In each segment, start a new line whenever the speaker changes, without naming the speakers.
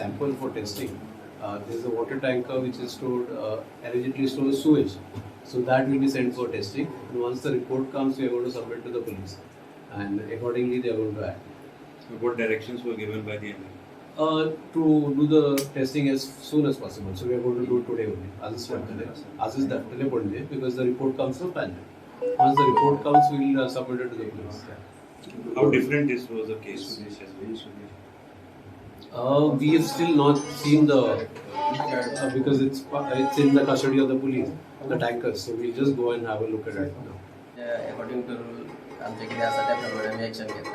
sample for testing. There is a water tanker which is stored, allegedly stored sewage. So that will be sent for testing. And once the report comes, we are going to submit to the police, and accordingly they are going to act.
What directions were given by the MLA?
To do the testing as soon as possible. So we are going to do it today only. आजच पडटले, आजच धाडटले Panaji, because the report comes from Panjim. Once the report comes, we will submit it to the police.
How different this was a case?
We have still not seen the because it's in the custody of the police, the tankers. So we'll just go and have a look at it now.
According to rule आमचे कितें आसा त्या प्रमाणे आमी action घेतला,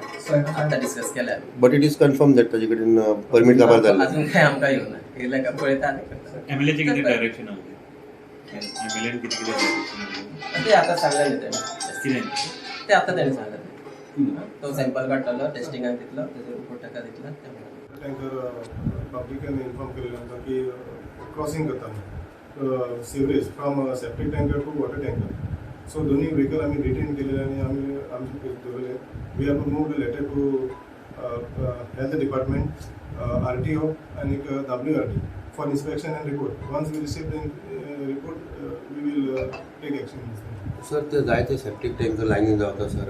आतां discuss केल्या आमी.
But it is confirm that ताजे कडेन परमीट काबार जाल्लें?
अजून काय आमकां येवना, येयल्या काय पळयता आनी करता.
एमएलएचे किती डायरेक्शन आसले? एमएलएन किती किती डायरेक्शन आसले?
ते आतां सांगलें न्ही तेणें.
कितें?
ते आतां तेणें सांगलें, तो सॅम्पल काडटलो टेस्टिंगाक दितलो, तेजो रिपोर्ट ताका दितलो ते म्हणून.
टँकर पब्लिकान इन्फॉर्म केलेलें आमकां की क्रॉसिंग करता sewerage from septic tanker to water tanker. So दोन्ही व्हेकल आमी डिटेन केलेले आनी आमी आमचे दवरले. We have move the letter to health department, RTO आनी WRD for inspection and report. Once we receive the report, we will take action.
Sir, ते जायते सेप्टीक टँकर लायनीन रावता सर.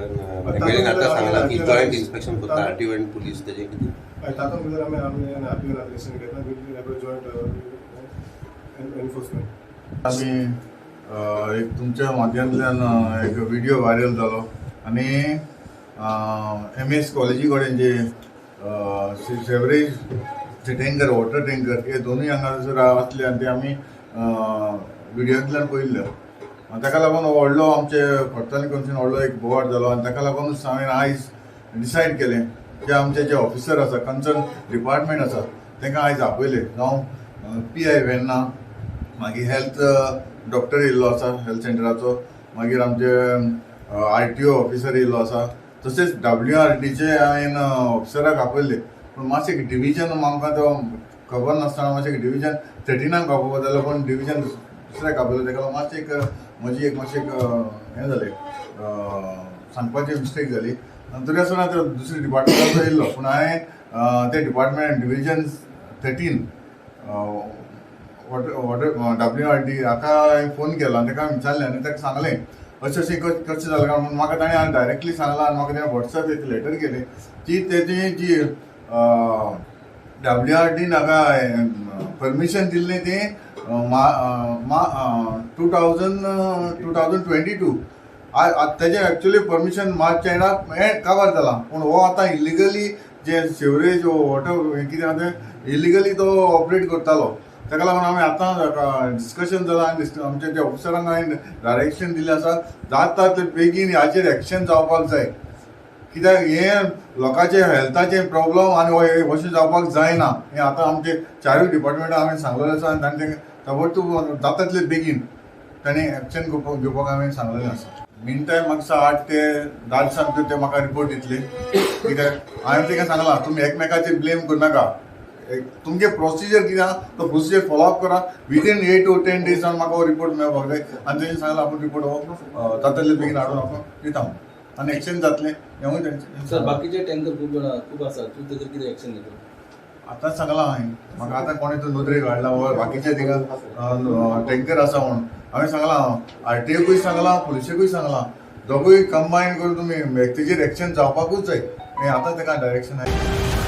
एमएलएन आतां सांगलां की जॉयंट इन्स्पेक्शन करता आरटीओ आनी पुलीस, तेजें कितें?
हय, तातूंत भितर आमी आमी आनी आरटीओन एप्लिकेशन घेता. Will have a joint enforcement.
आमी एक तुमच्या माध्यमांतल्यान एक व्हिडिओ व्हायरल जालो आनी एम एस कॉलेजी कडेन जे सेवरेज टँकर, वॉटर टँकर हे दोनूय हांगासर आसले आनी ते आमी व्हिडियोंतल्यान पळयल्ले आनी ताका लागून हो व्हडलो आमचे खडताली कमिशन व्हडलो एक बोवाळ जालो. आनी ताका लागूनच हांवें आयज डिसायड केलें की आमचे जे ऑफिसर आसा, कन्सर्न डिपार्टमेंट आसा, तांकां आयज आपयले, जावं पी I Verna, मागीर हेल्थ डॉक्टर येयल्लो आसा हेल्थ सेंटराचो, मागीर आमचे आरटीओ ऑफिसर येयल्लो आसा, तशेंच डब्ल्यू आर डीचे हांवें ऑफिसराक आपयल्ले. पूण मातशें डिविजन आमकां तो खबर नासतना मातशें डिविजन 13नाक आपोवपा जालो, पूण डिविजन दुसऱ्याक आपयलो. ताका लागून मातशें एक म्हजी एक मातशें एक हें जालें, सांगपाची मिस्टेक जाली. आनी तरी आसतना तो दुसरे डिपार्टमेंटाचो येयल्लो, पूण हांवें ते department division 13 water WRD हाका हांवें फोन केलो आनी ताका विचारलें आनी ताका सांगलें अशें अशें कशें जालें काय म्हणून. म्हाका ताणें डायरेक्टली सांगलां आनी म्हाका ताणें वॉट्सॅप एक लेटर केलें की तेजी जी डब्ल्यू आर डीन हाका परमिशन दिल्लें तें मा 2022. तेजें एक्चुअली परमिशन मार्च एंडाक हें काबार जालां, पूण हो आतां इलिगली जे सिवरेज वॉटर कितें आहा तें इलिगली तो ऑपरेट करतालो. ताका लागून आमी आतां डिस्कशन जालां आनी आमच्या त्या ऑफिसरांक हांवें डायरेक्शन दिल्लें आसा, जाता ते बेगीन हाचेर एक्शन जावपाक जाय, कित्याक हें लोकांचे हेल्थाचे प्रॉब्लम आनी हो हे अशें जावपाक जायना. हें आतां आमचे चारूय डिपार्टमेंटां हांवें सांगलेलें आसा आनी तांणी तें ताबडतोब जाता तितले बेगीन तांणी एक्शन घेवपाक हांवें सांगलेलें आसा. मीन टायम म्हाका 8 ते 10 दिसां भितर ते म्हाका रिपोर्ट दितले, कित्याक हांवें तांकां सांगलां, तुमी एकमेकाचेर ब्लेम करनाका, तुमगे प्रोसिजर कितें आहा तो प्रोसिजर फॉलो अप करा. विदीन 8 टू 10 डेजान म्हाका हो रिपोर्ट मेळपाक जाय. आनी तेणें सांगलां, आपूण रिपोर्ट हो जाता तितले बेगीन हाडून आपूण दिता म्हणून आनी एक्शन जातलें हेंवूय तेंचें.
सर, बाकीचे टँकर खूप वेळा खूप आसात, तूं तेजेर कितें एक्शन घेतलो?
आतांच सांगलां हांवें, म्हाका आतां कोणें तो नदरेक हाडला हो बाकीचे थिंगा टँकर आसा म्हणून. हांवें सांगलां, आरटीओकूय सांगलां, पुलिशेकूय सांगलां, दोगूय कंबायन करून तुमी तेजेर एक्शन जावपाकूच जाय. हें आतां ताका डायरेक्शन आयलें.